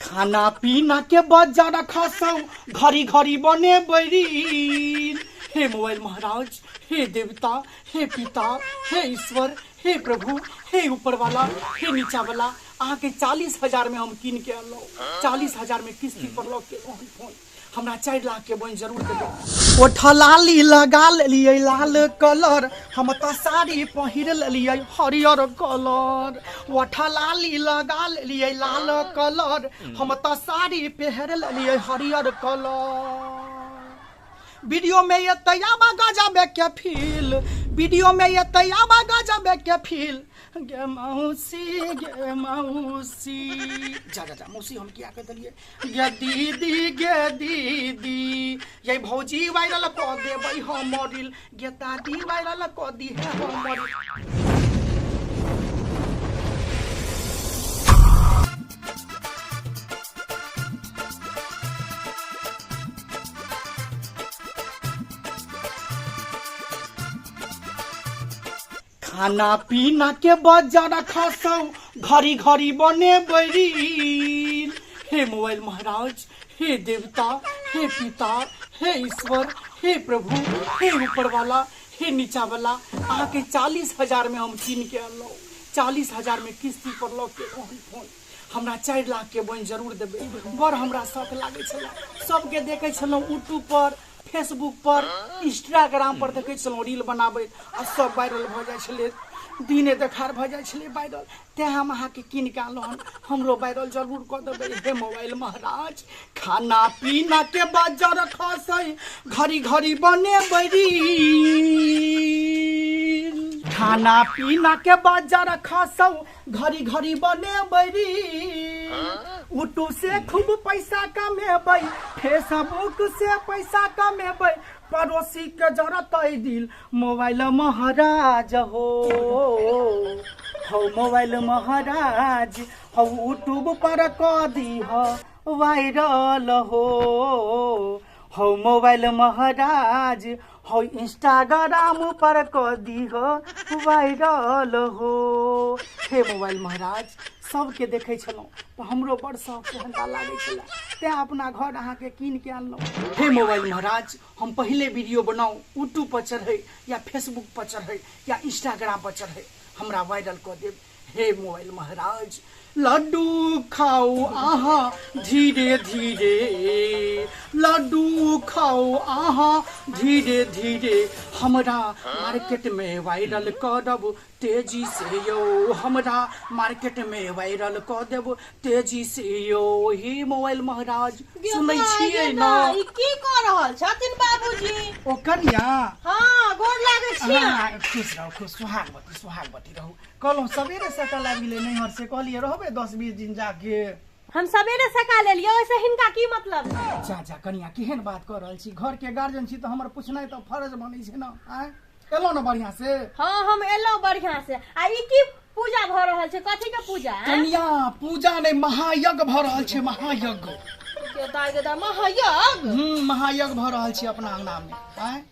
खाना पीना के बाजार खसौ घड़ी घड़ी बने बैरी। हे मोबाइल महाराज, हे देवता, हे पिता, हे ईश्वर, हे प्रभु, हे ऊपर वाला, हे नीचा वाला, अहाँके 40,000 में हम कीन के अनलहुँ। 40,000 में किस्ती पर लऽ के एलहुँ फोन। हमरा 4 लाख के बनि जरूर देबै। ओठ लाली लगा लेलियै लाल कलर, हम तऽ साड़ी पहिर लेलियै हरियर कलर। ओठ लाली लगा लेलियै लाल कलर, हम तऽ साड़ी पहिर लेलियै हरियर कलर। वीडियो में ये तैयाबा गजबे के फील, वीडियो में ये तैयाबा गजबे के फील। गे मौसी, गे मौसी, जा जा जा मौसी, हम किया कह देलियै। गे दीदी, गे दीदी, ये भौजी वायरल कऽ देबै हमर रील। गे दादी वायरल कऽ दी है हमर। खाना पीना के बाजार खसौ घड़ी घड़ी बने बैरी। हे मोबाइल महाराज, हे देवता, हे पिता, हे ईश्वर, हे प्रभु, हे ऊपर वाला, हे नीचा वाला, अहाँके 40,000 में हम कीन के अनलहुँ। 40,000 में किस्ती पर लऽ के एलहुँ फोन। हमरा 4 लाख के बनि जरूर देबै। बड़ हमरा शौक लागै छलै, सबके देखै छलहुँ यूट्यूब पर, फेसबुक पर, इंस्टाग्राम पर देखै छलहुँ रील बनाबैत आ सब वायरल भऽ जाइ छलै, दिने देखार भऽ जाइ छलै वायरल। तेँ हम अहाँके कीन के अनलहुँ हन, हमरो वायरल जरूर कऽ देबै। हे मोबाइल महाराज, खाना पीना के बाजार खसै घड़ी घड़ी बनेबै रील। खाना पीना के बाजार खसौ घड़ी घड़ी बनेबै रील। यूट्यूब से खूब पैसा कमेबै, फेसबुक से पैसा कमेबै, पड़ोसी के जरतै दिल मोबाइल महाराज हो। हौ मोबाइल महाराज, हौ यूट्यूब पर कऽ दीह वायरल हो। हौ मोबाइल महाराज, हौ इंस्टाग्राम पर कऽ दीह वायरल हो। हे मोबाइल महाराज, सबके देखै छलहुँ तऽ हमरो बड़ शौक सेहनता लागै छलै, तेँ अपना घर अहाँके कीन के अनलहुँ। हे मोबाइल महाराज, हम पहिले वीडियो बनाउ, यूट्यूब पर चढ़ै या फेसबुक पर चढ़ै या इंस्टाग्राम पर चढ़ै, हमरा वायरल कऽ देब। हे मोबाइल महाराज, लड्डू खाओ अहाँ धीरे धीरे, लड्डू खाओ अहाँ धीरे धीरे, हमरा मार्केट में वायरल करब तेजी से यौ, हमरा मार्केट में वायरल कऽ देब तेजी से यौ। हे मोबाइल महाराज, सुनै छियै ने? ई की कऽ रहल छथिन बाबूजी? ओ कनिया। हाँ, गोर लागै छी। हाँ, खुश रहू, खुश, सुहागवती, सुहागवती रहू। कहलहुँ सवेरे सकाल आबि गेलै नैहर से, कहलियै रहबै 10-20 दिन जाके। हम सवेरे सकाल एलियै, ओहिसँ हिनका की मतलब? जा जा कनिया, केहन बात कऽ रहल छी? घर के गार्जियन छी तऽ हमर पूछनाइ तऽ फर्ज बनै छै ने। आँय, एलहुँ ने बढ़िआँ से? हाँ, हम एलहुँ बढ़िआँ से। आ ई की पूजा भऽ रहल छै? कथी के पूजा? कनिया, पूजा नहि, महायज्ञ भऽ रहल छै, महायज्ञ। के दाइ गे दाइ, महायज्ञ? महायज्ञ भऽ रहल छै अपना अंगना मे। आँय,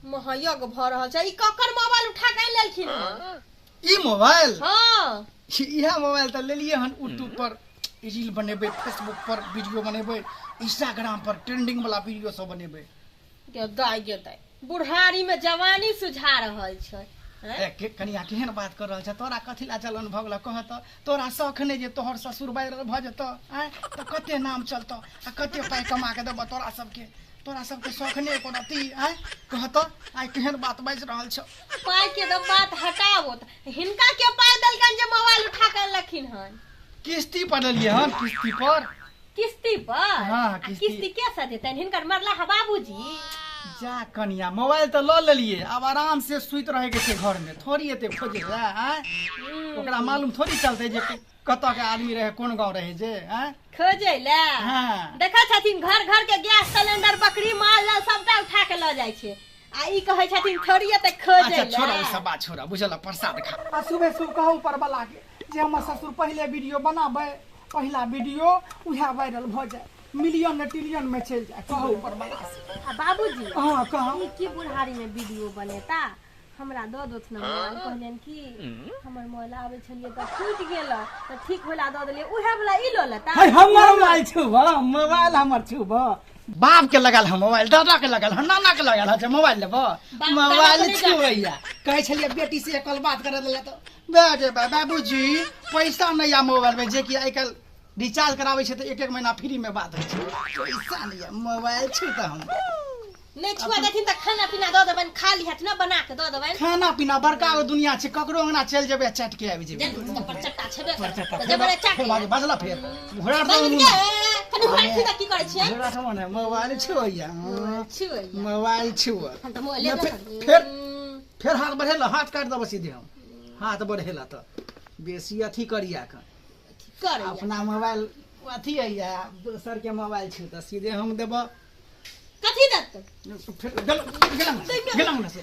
महायज्ञ भऽ रहल छै। ई ककर मोबाइल उठा के आनि लेलखिन हन? ई मोबाइल? हाँ। इएह मोबाइल तऽ लेलियै हन, यूट्यूब पर रील बनेबै, फेसबुक पर वीडियो बनेबै, इंस्टाग्राम पर ट्रेंडिंग वाला वीडियो सब बनेबै। गे दाइ गे दाइ, बुढ़ारी में जवानी सुझा रहल छै। हैं? ए, के कनिया केहन बात कर रहल छै? तोरा कथी ला जलन भऽ गेलौ कह तऽ? तोरा शौख नहि जे तोहर ससुर वायरल भऽ जेतौ? आँय, तऽ कते नाम चलतौ आ कते पाइ कमा के देबौ तोरा सबके। तोरा सबके शौख नहि एको रत्ती? आँय, कह तऽ, आइ केहन बात बाजि रहल छौ? पाइ के तऽ बात हटाबो, तऽ हिनका के पाइ देलकनि जे मोबाइल उठा के अनलखिन हन? किस्ती पर लेलियै हन, किस्ती पर। किस्ती पर? हाँ, आ किस्ती। किस्ती के सधेतनि हिनकर मरला हा बाबूजी? जा कनिया, मोबाइल तऽ लऽ लेलियै, आब आराम से सुति रहै के छै घर में, थोड़ी एते खोजे लए। आँय, ओकरा मालूम थोड़ी चलतै जे कतऽ के आदमी रहे, कोन गाँव रहे जे। आँय, खोजै लए? हाँ। देखै छथिन घर घर के गैस सिलेंडर, बकरी, माल जाल सबटा उठा के लऽ जाइ छै, आ ई कहै छथिन थोड़ी एते खोजै अच्छा छोड़ा, लए। ओ सब बात छोड़ा, बुझल? प्रसाद खा आ सुबह सुबह कहू ऊपर वाला के जे हमर ससुर पहिले वीडियो बनाबै, पहिला वीडियो उएह वायरल भऽ जाय, मिलियन ट्रिलियन में चलि जाय, कहू ऊपर वाला से। आ बाबूजी। हाँ, कहू। ई की बुढ़ारी में वीडियो बनेता? हमरा दऽ दोथ ने मोबाइल। कहलियनि कि हमर मोबाइल आबै छलियै तऽ टूटि गेल, तऽ ठीक होला दऽ देलियै, उएह वला ई लऽ लेता। है हमर मोबाइल छुब, मोबाइल हमर छुब। बाप के लगल है मोबाइल, दादा के लगल है, नाना के लगल है, जे मोबाइल लेबो। बाप दादा मोबाइल के नहि। छुबैया कहै छलियै बेटी से कल बात करे देला तऽ बेटे बाबूजी पैसा नहि या मोबाइल में, जे कि आइ काल्हि रिचार्ज कराबै छै तऽ एक एक महीना फ्री में बात होइ छै। पैसा नहि या मोबाइल छु तऽ हम नहि छुआ देथिन तऽ खाना पीना दऽ देबनि, खा लिहत ने, बना के दऽ देबनि। खाना पीना बड़का गो दुनिया छै, ककरो अंगना चलि जेबै आ चाटि के आबि जेबै। जल्दी तऽ परचट्टा छेबे करत। परचट्टा। तऽ जेबै चाट। फेर बाजला फेर घोड़ा। बाजल के कनि घोड़ा तऽ की करै छियै? घोड़ा ने मोबाइल छुअइया। छुअइया। मोबाइल छुअ। हम तऽ मोबाइले नहि, फेर फेर हाथ बढ़ेला, हाथ काटि देबो सीधे हम। हाथ बढ़ेला तऽ बेसी अथी करिया कऽ करैया। अपना मोबाइल अथी अइया, दोसर के मोबाइल छू तऽ सीधे हम देबो। कथी देत? फेर गेलम गेलम ना से।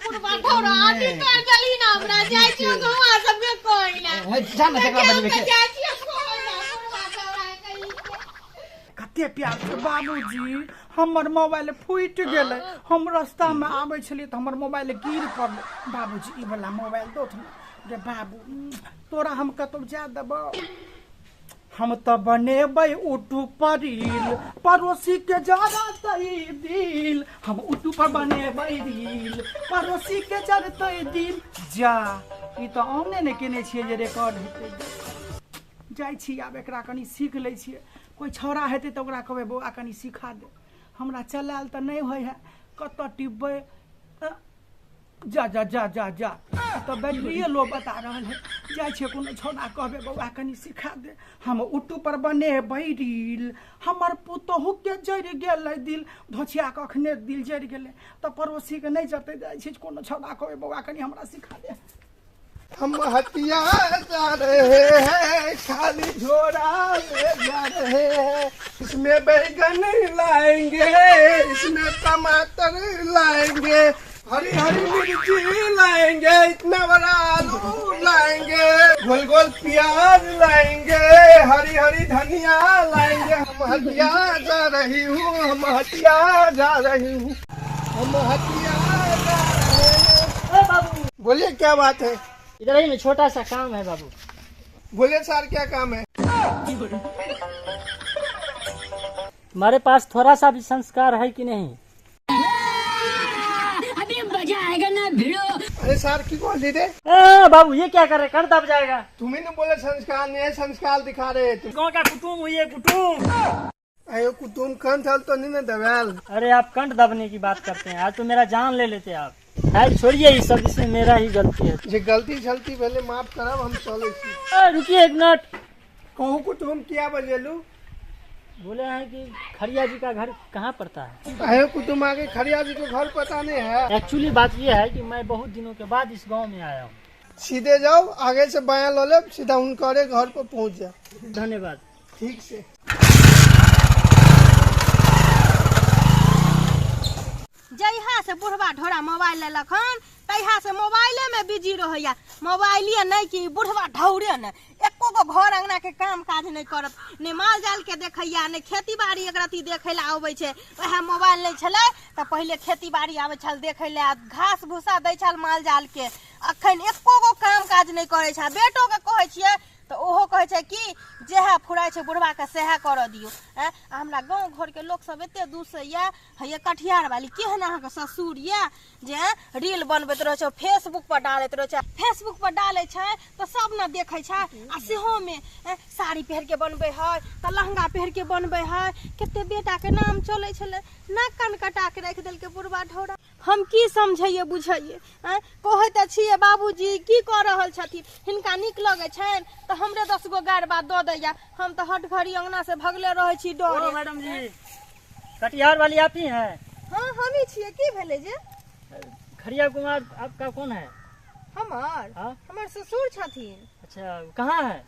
पुरबा ठौरा आदि कर देली ना, हमरा जाइ छियो गौआ सबके कहै हे, जा ना जकरा बजबै के। जाइ छियो कहै ना, पुरबा ठौरा कहि के। कते प्यार छै। बाबूजी, हमर मोबाइल फूटि गेलै, हम रास्तामे आबै छलियै तऽ हमर मोबाइल गिर पड़लै। बाबूजी, ई वला मोबाइल दोथ ने रे बाबू। तोरा हम कतौ जा देबौ? हम तऽ बनेबै उटू पर रील, पड़ोसी के जरतै दिल। हम उटू पर बनेबै रील, पड़ोसी के जरतै दिल। जा, ई तऽ ऑने नहि केने छियै जे रिकॉर्ड हेतै। जाइ छी आब एकरा कनि सीख लै छियै। कोइ छौड़ा हेतै तऽ ओकरा कहबै, बौआ कनि सिखा दे हमरा, चलायल तऽ नहि होइ है, कतऽ टिपबै? जा जा जा जा जा, तऽ बैटरिए लो बता रहल है। जाइ छियै कोनो छौड़ा कहबै, बौआ कनि सिखा दे, हम उट्टू पर बनेबै रील, हमर पुतोहुके जरि गेलै दिल। धोछिया कऽ अखने दिल जरि गेलै तऽ पड़ोसीके नहि जरतै? जाइ छियै कोनो छौड़ा कहबै, बौआ कनि हमरा सिखा दे। हम हटिया जा रहे हैं, खाली झोरा ले जा रहे हैं। इसमें बैगन लाएंगे, इसमें टमाटर लाएंगे, हरी हरी मिर्ची लाएंगे, इतना बड़ा आलू लाएंगे, गोल गोल प्याज लाएंगे, हरी हरी धनिया लाएंगे। हम हटिया जा रही हूँ, हम हटिया जा रही हूँ, हम हटिया जा रहे हैं। बाबू। बोलिए, क्या बात है? इधर ही में छोटा सा काम है बाबू। बोलिए सर, क्या काम है? तुम्हारे पास थोड़ा सा भी संस्कार है कि नहीं? अरे सर, की बोल रे? ए, बाबू, ये क्या कर रहे? कर दब जाएगा। तुम्हें ने बोले संस्कार नहीं है, संस्कार दिखा रहे हैं तुम। गाँव का कुटुम्ब हुई है कुटुम्ब। अयो कुटुम्ब कंठ हल तो नहीं ना दबाल। अरे आप कंठ दबने की बात करते हैं, आज तो मेरा जान ले लेते आप। है छोड़िए ये सब, इसमें मेरा ही गलती है। जे गलती छलती पहले माफ करब, हम चले छी। ए, रुकिए एक मिनट। कहू कुटुम्ब, किया बजेलू? बोले हैं कि खड़िया जी का घर कहाँ पड़ता है? अयो कुटुम्ब, आगे खड़िया जी के घर पता नहीं है। एक्चुअली बात ये है कि मैं बहुत दिनों के बाद इस गांव में आया हूँ। सीधे जाओ, आगे से बायां लो ले, सीधा उनकरे घर पर पहुंच जाओ। धन्यवाद। ठीक से। जहिया से बुढ़वा ढोरा मोबाइल लेलक हन तहिया से मोबाइले में बिजी रहैया। मोबाइले नहि कि बुढ़वा ढौरे ने एको गो घर अंगना के काम काज नहि करत, ने माल जाल के देखैया, ने खेती बाड़ी एक रत्ती देखै लए अबै छै। वएह मोबाइल नहि छलै तऽ पहिले खेती बाड़ी आबै छल देखै लए, आ घास भूसा दै छल माल जाल के। अखन एको गो काम काज नहि करै छै। आ बेटो के कहै छियै तऽ ओहो कहै छै कि जएह फुराइ छै बुढ़बाके सएह करऽ दियौ। आँय, आ हमरा गाँव घरके लोकसभ एते दूसैया। हैया कटिहार वाली केहन अहाँके ससुर यऽ जे रील बनबैत रहै छै, फेसबुक पर डालैत रहै छै। फेसबुक पर डालै छै तऽ सब ने देखै छै, आ सेहोमे साड़ी पहिर के बनबै है तऽ लहंगा पहिर के बनबै है। कते बेटाके नाम चलै छलै, नाक कान कटा के राखि देलकै बुढ़बा ढौरा। हम की समझैए बुझैए? आँय, कहै तऽ छियै बाबूजी की कऽ रहल छथिन, हिनका नीक लगै छनि तऽ हमरे 10 गो गारि बात दऽ दैया। हम तऽ हट घड़ी अंगना से भगले रहै छी डरे। ओ मैडम जी, कटिहार वाली आप ही हैं? हाँ, हम ही छियै। की भेलै जे? खड़िया कुमार आपका कौन है? हमर? हाँ? हमर ससुर छथिन। अच्छा, कहाँ है?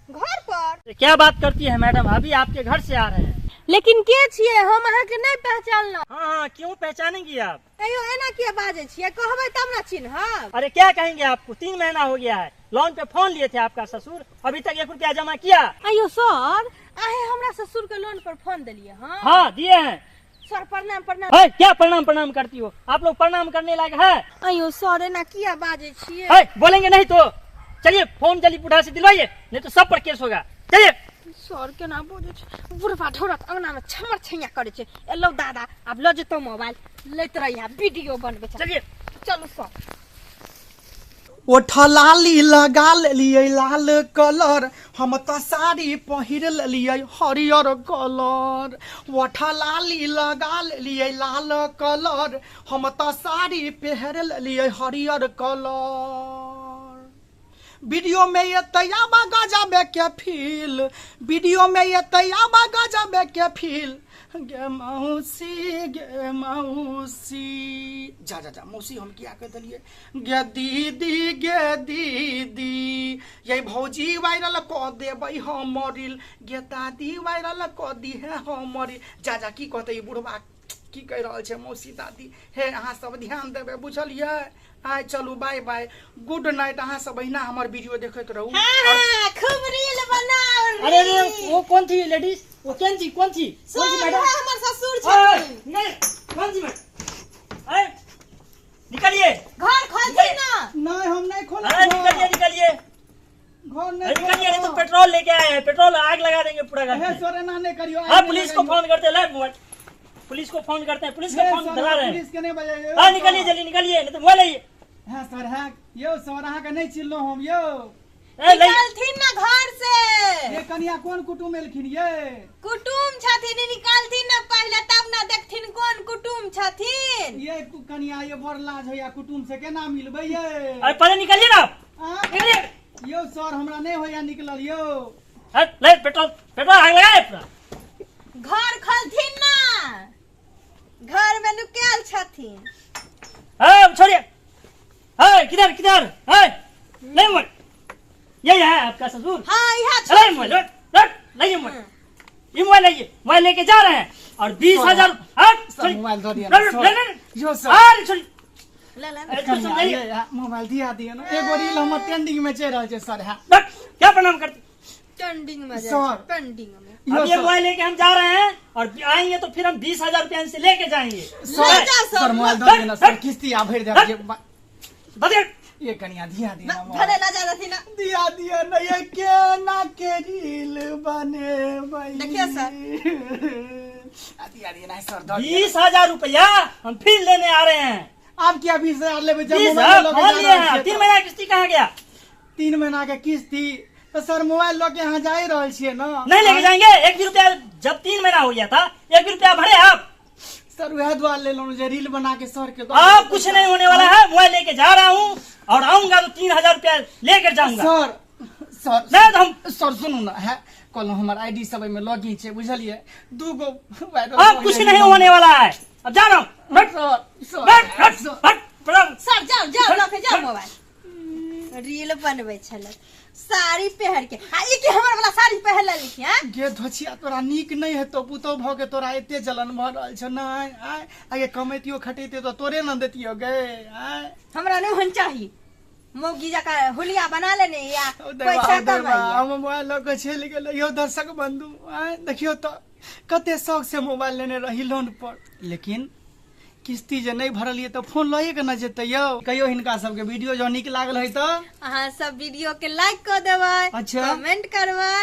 घर पर। क्या बात करती है मैडम, अभी आपके घर से आ रहे हैं। लेकिन के छियै हम अहाँके नहि पहचानलहुँ। हाँ हाँ, क्यों पहचानेंगी आप? कहियो एना किया बाजै छियै? कहबै तब ने चिन्हब। अरे क्या कहेंगे आपको, 3 महीना हो गया है, लोन पे फोन लिए थे आपका ससुर, अभी तक 1 रुपया जमा किया? अयो सर, अहें हमरा ससुर के लोन पर फोन देलियै? हाँ हाँ, दिए हैं। सर प्रणाम प्रणाम। है, क्या प्रणाम प्रणाम करती हो? आप लोग प्रणाम करने लायक है? अयो सर, एना किया बाजै छियै? है, बोलेंगे नहीं तो। चलिए, फोन जल्दी बुढ़ा से दिलवाइए, नहीं तो सब पर केस होगा। चलिए। सर केना बजै छै? बुढ़बा ढौरत अंगना में छमर छैया करै छै। एलौ दादा, आब लऽ जेतौ मोबाइल, लैत रहिया, वीडियो बनबै छै। चलिए। चलू सर। ओठ लाली लगा लेलियै लाल कलर, हम तऽ साड़ी पहिर लेलियै हरियर कलर। ओठ लाली लगा लेलियै लाल कलर, हम तऽ साड़ी पहिर लेलियै हरियर कलर। वीडियो में एतै आबा गजबे के फील, वीडियो में एतै आबा गजबे के फील। गे मौसी, गे मौसी, जा जा जा मौसी, हम किया कह देलियै? गे दीदी, गे दीदी, ये भौजी वायरल कऽ देबै हमर रील। गे दादी, वायरल कऽ दिहे हमर रील। जा जा, की कहतै ई बुढ़बा? की कहि रहल छै मौसी, दादी? हे, अहाँ सब ध्यान देबै, बुझलियै? आइ चलू, बाय बाय, गुड नाइट। अहाँ सब अहिना हमर वीडियो देखैत रहू। हाँ, खूब रील बनाओ। अरे अरे, वो कौन थी लेडीज? वो कौन थी? कौन थी? कौन थी सर मैडम? हमर ससुर अरे, छथिन। निकलिए। कौन थी मैडम? अरे निकलिए। घर खोलथिन ना। नहि, हम नहि खोलब। अरे निकलिए, निकलिए। घर अरे नहि निकलिए, नहीं तो खोलब। पेट्रोल लेके आए हैं, पेट्रोल आग लगा देंगे पूरा घर हे में। सर, एना नहि करियौ। हाँ, पुलिस को फोन करते हैं, ले मोबाइल। पुलिस को फोन करते हैं, पुलिस को हे फोन सर, धरा रहे हैं। पुलिस के नहि बजाइए। हाँ, निकलिए, जल्दी निकलिए, नहीं तो मोबाइल लाइए। हाँ सर, हाँ यौ सर, अहाँके नहि चिल्लहुँ हम यौ। ए, लाइए। निकालथिन ना घर से। ये कनिया, कोन कुटुम एलखिन ये? कुटुम छथिन, निकालथिन ना पहिले, तब ना देखथिन कोन कुटुम छथिन। ये कनिया, ये बड़ लाज होइया, कुटुम से केना मिलबै ये? अरे पहले निकलिए ना आप। आँ? निकलिए। यौ सर, हमरा नहि होइया निकलल यौ। अरे ले पेट्रोल, पेट्रोल आग लगाए पूरा। घर खोलथिन ना, घर में नुकायल छथिन। हाँ, छोड़िए। हाँ, किधर किधर है? नहीं मोबाइल, यही है आपका ससुर? हाँ, इहा अरे छथिन। मोबाइल लौट, लाइए मोबाइल, ये मोबाइल लाइए। मोबाइल लेके जा रहे हैं और 20,000। हाँ, सर, छोड़िए। मोबाइल दऽ दिअ ना, नहीं, सर। नहीं, नहीं। यौ सर। अरे छोड़िए। ले ले। अरे, कनिया, समझाइए। ये, हाँ, मोबाइल दिया दिया ना। एगो रील हमर ट्रेंडिंग में चलि रहल छै सर। हाँ। बस, क्या प्रणाम करते? ट्रेंडिंग में जाइ सर। छै, ट्रेंडिंग में। यौ अब ये सर। मोबाइल लेके हम जा रहे हैं और आएंगे तो फिर हम 20,000 रुपया इनसे लेके जाएंगे। सर, ले जा सर, सर, मोबाइल दऽ दिअ ना सर, किस्ती आ भरि देब। बस। ये कनिया, दिया दिया ना मोबाइल। भले लऽ जा देथिन ना। दिया दिया ना, ये केना के रील बनेबै? देखियौ सर। आ, दिया दिया ना सर, दऽ दिअ। 20,000 रुपया हम फिर लेने आ रहे हैं। आब किया 20,000 लेबै जब 20 मोबाइल लऽ के फोन जा लिए रहल हैं छियै तीन तऽ? महीना किस्ती कहाँ गया? 3 महीना के किस्ती तऽ सर, मोबाइल लऽ के अहाँ जा रहल छियै ना? नहीं लेके जाएंगे एक भी रुपया। जब 3 महीना हो गया था, एक भी रुपया भरे आप? सर, वएह दुआरे लेलहुँ जे रील बना के सर के दऽ अब देबै। कुछ नहीं होने वाला है। मोबाइल लेके जा रहा हूँ और आऊंगा तो 3,000 रुपया लेकर जाऊंगा। Sir, sir. नहीं तो हम सर, सुनू ना, है कहलहुँ हमर आईडी सब एहिमे लॉगिन छै, बुझलियै? दू गो वायरल अब भऽ कुछ गेलै। नहीं होने वाला है, अब जा रहा हूँ। हट, सर, सर। हट, हट, हट, प्रणाम। सर, जाओ जाओ, लऽ के जाओ मोबाइल। रील बनबै छलै साड़ी पहिर के, आ ई की हमर वाला साड़ी पहिर लेलखिन? हैं? गे धोछिया, तोरा नीक नहि हेतौ। पुतहु भऽ के तोरा एते जलन भऽ रहल छौ? नहि आय, आगे कमैतियो खटैतियो तऽ तोरे ने देतियो गे आय। हमरा नहि ओहन चाही। मौगी जकाँ हुलिया बना लेने या ओ देवा, पैसा ओ देवा, कमाइया। हम मोबाइल लऽ कऽ चलि गेलै। यौ दर्शक बंधु, आय देखियौ तऽ कते शौक से मोबाइल लेने रही लोन पर, लेकिन किस्ती जे नहि भरलियै तऽ फोन लए के ने जेतै। यौ, कहियो हिनका सबके वीडियो जँ नीक लागल है तऽ अहाँ सब वीडियो के लाइक कऽ देबै, अच्छा। कमेंट करबै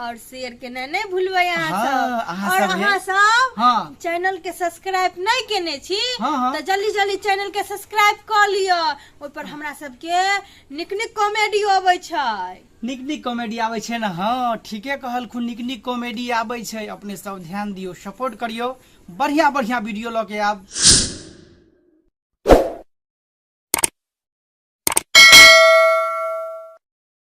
और शेयर केनाइ नहि भूलबै अहाँ सब। अहाँ और सब अहाँ सब हाँ। चैनल के सब्सक्राइब नहि केने छी हाँ, हाँ। तऽ जल्दी जल्दी चैनल के सब्सक्राइब कऽ लिअ। ओहि पर हमरा सबके नीक नीक कॉमेडी अबै छै। नीक नीक कॉमेडी आबै छै ने? हँ, ठीके कहलखुन, नीक नीक कॉमेडी आबै छै। अपने सब ध्यान दियौ, सपोर्ट करियौ, बढ़िया बढ़िया वीडियो लऽ के आब।